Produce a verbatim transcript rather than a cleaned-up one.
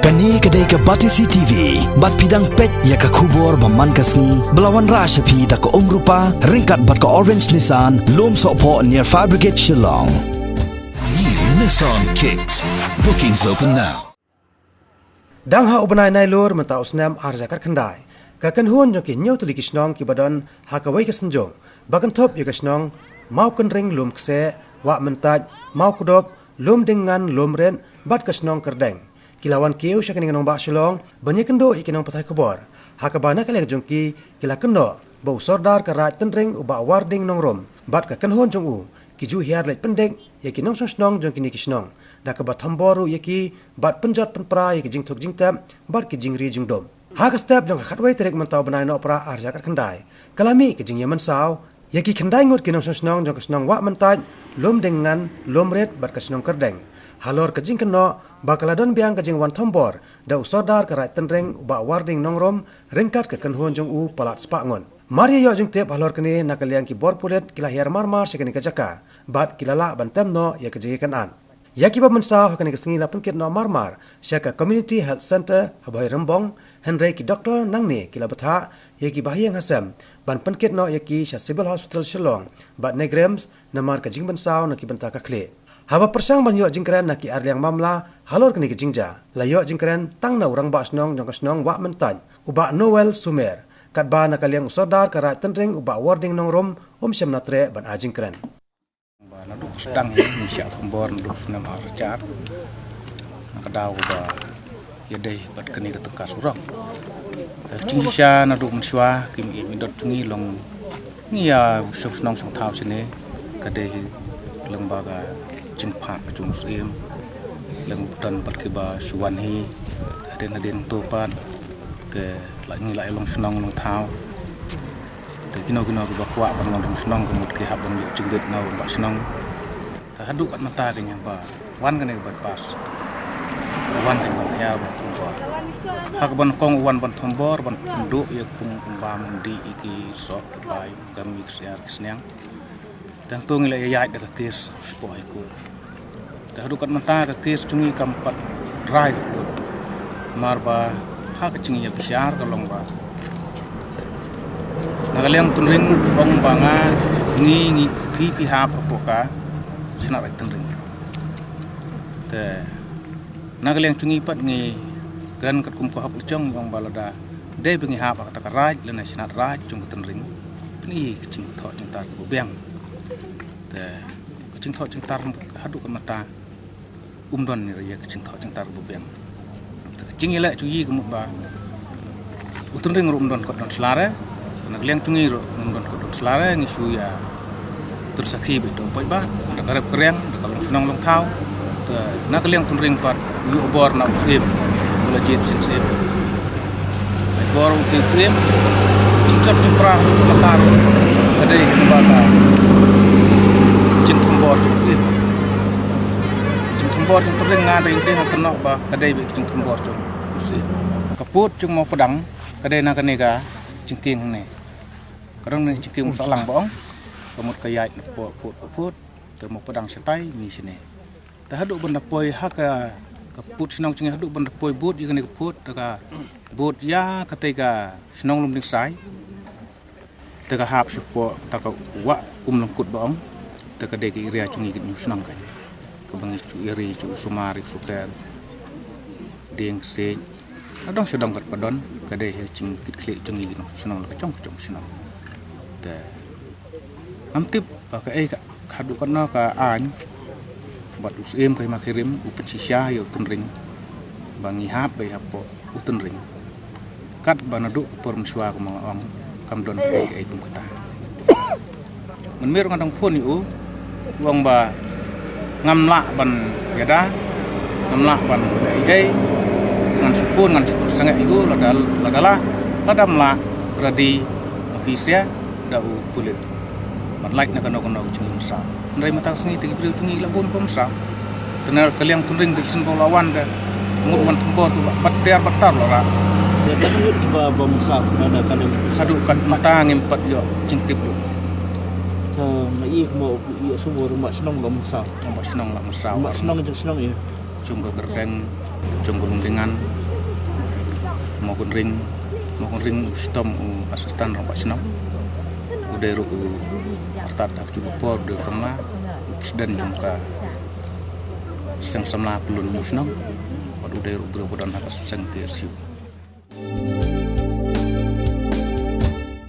Kane ka dei ka Batesi T V, bad phi dang peit ïa ka khubor ba man ka sngi, ba la wanrah sha phi da ka Umrupa, ryngkat bad ka Orange Nissan, Lumsohphoh near Fire Brigade Shillong. New Nissan Kicks. Bookings open now. Dang ha u bnai Nailur mynta u snem ar hajar khatkhyndai, ka kynhun jong ki hynñiew tylli ki shnong kiba don ha kawei ka synjung, ba kynthup ïa ka shnong Mawkynring Lumkseh, Wahmyntait, Mawkdop, Lumdiengngan, Lumrit, bad ka shnong Kyrdeng, ki la wan kiew sha kane ka nongbah Shillong ban ïakynduh ïa ki nongpathai khubor, ha kaba na ka liang jong ki, ki la kynnoh ba u Sordar ka Raid Tynring u Bah Warding Nongrum bad ka kynhun jong u, ki ju hiar leit pyndik ïa ki nongshong shnong jong kine ki shnong, da kaba thombor ruh ïa ki, bad pynjot pynpra ïa ki jingthuk jingtep bad ki jingri jingdum. Ha ka step jong ka khatwei tarik mynta u bnai Nohprah ar hajar khatkhyndai, ka la mih ka jingïamynsaw ïa ki khyndai ngut ki nongshong shnong jong ka shnong Wahmyntait, Lumdiengngan, Lumrit, bad ka shnong Kyrdeng, halor ka jingkynnoh ba ka la don biang ka jingwan thombor da u Sordar ka Raid Tynring u Bah Warding Nongrum ryngkat ka kynhun jong u palat spah ngut. Mar ïa ïoh jingtip halor kane, na ka liang ki bor pulit ki la hiar marmar sha kane ka jaka, bad ki la lah ban tem noh ïa ka jingïakynad. Ïa kiba mynsaw ha kane ka sngi la pynkit noh marmar sha ka Community Health Centre ha Bhoirymbong, hynrei ki doktor nangne ki la bthah ïa ki bahaïing hasem ban pynkit noh ïa ki sha Civil Hospital Shillong bad NEIGRIHMS, namar ka jingmynsaw na ki bynta ka khlieh. Haba pyrshang ban ïoh jingkren na ki arliang mamla halor kane ka jingjia, la ïoh jingkren tang na u rangbah shnong jong ka shnong Wahmyntait, u Bah Noel Sumer, katba na ka liang u Sordar ka Raid Tynring u Bah Warding Nongrum um shym la treh ban ai jingkren. Ba naduh ka sdang hi ngi shah thombor naduh snem ar hajar, na ka daw ba ïadei bad kane ka tyngka surok. Ka jingshisha naduh mynshuwa ki mih mih dot jong ngi long ngi ïa shong shnong shong thaw shane, ka dei hi lyngba ka jingphah ka jong u Syiem, lyngba don bad kiba shu wan hi hadien hadien to pat, te la ngi la ïa long shnong long thaw. Te kino kino kiba kwah ban wan rung shnong ka mut ki hap ban ïoh jingbit na u rangbah shnong. Te haduh katne mynta ka ñiang ba wan kane ka bypass, wan kane ban hiar ban thombor. Ha kaba nyngkong u wan ban thombor ban pynduh ïa ka pung pynbam, ïndih ïa ki soh ki bai, ka mih ka siar ka sniang. Te hangto ngi la ïaid da ka case shapoh High Court. Te haduh katne mynta ka case jong ngi kam pat rai ka court. Namar ba ha ka jingïabishar ka long ba na ka liang Tynring ong ba nga, ngi, ngi, phi, phi hap hapoh ka Shnat Raid Tynring. Te na ka liang jong ngi pat ngi kren katkum ka hok la jong, ngi ong ba lada dei ba ngi hap ha kata ka raid lane Shnat Raid jong ka Tynring, phin i ka jingthoh jingtar kaba biang. Te ka jingthoh jingtar haduh katne mynta um don ïa ka jingthoh jingtar kaba biang. Te ka jingïaleh jong ngi ka mut ba u Tynring ruh um don kot don sla re, na ka liang jong ngi ruh um don kot don sla re, ngi shu ïa pynsakhi beit u paidbah, da ka rep ka riang, da ka long shnong long thaw. Te na ka liang Tynring pat u ïoh bor na u Syiem, u la jied shisien Syiem. Bor u te u Syiem, jingjot jingpra ka tar, ka dei hi ba ka jingthombor jong u Syiem. Jingthombor jong Tynring nga dei dei nga kynnoh ba ka dei beit jingthombor jong u Syiem. Ka pud jong Mawpadang ka dei na kane ka jingkieng hangne. Ka dang ne jingkieng u Sahlang ba ong. Ka mut ka ïaid na pud, pud, pud, pud. Te Mawpadang shatai, ngi shane. Te haduh ban da poi ha ka, ka pud shnong jong ngi, haduh ban da poi bud ïa kane ka pud, te ka bud ïa katei ka shnong Lumdingsai. Te ka hap shapoh kata ka wah Umlyngkut ba ong. Te ka dei ka area jong ngi kine ki shnong kan. Kaba ngi ju area ju Sumar, ju Suker, Dieng, Ksej. Ka dong sha dong kat ba don, ka dei ha jingkitkhlieh jong ngi ki nong shnong la ka jong ka jong shnong. Te ngam tip ba kaei ka haduh katno ka aiñ bad u Syiem ka hima ka rim u pynshisha ïa u Tynring ba ngi hap beit hapoh u Tynring. Katba naduh ka por mynshuwa kumba nga ong kam don kaei kaei kum kata. Mynmiet nga dang phone ïa u, u ong ba ngam lah ban ïada, ngam lah ban leh ei ei. Ngan shu phone, ngan shu phone sangeh ïa u, lada, lada lah, lada ym lah, ready office ïa da u pulit. Bad lait na kano kano ka jingmynsaw. Hynrei mynta ka sngi te ki briew jong ngi la bun bym saw. Te na ka liang Tynring te shisien ba u la wan te ngut wan thombor te u la bat tiar bat tar u la rah. Te katno ngut kiba bym saw na, na ka liang? Haduh katne mynta ngim pat ïoh jingtip lut. Te ma i kumba u ïoh sumar u ma shnong la mynsaw. U ma shnong la mynsaw. U ma shnong jong shnong ïa. Jong ka Kyrdeng, jong ka Lumdingan, Mawkynring, Mawkynring u shitom u assistant rangbah shnong. U dei ruh u artat ha kajuh ka por, u dei u samla, u president jong ka seng samla pyllun shnong. Bad u dei ruh u briew ba don ha ka seng K S U.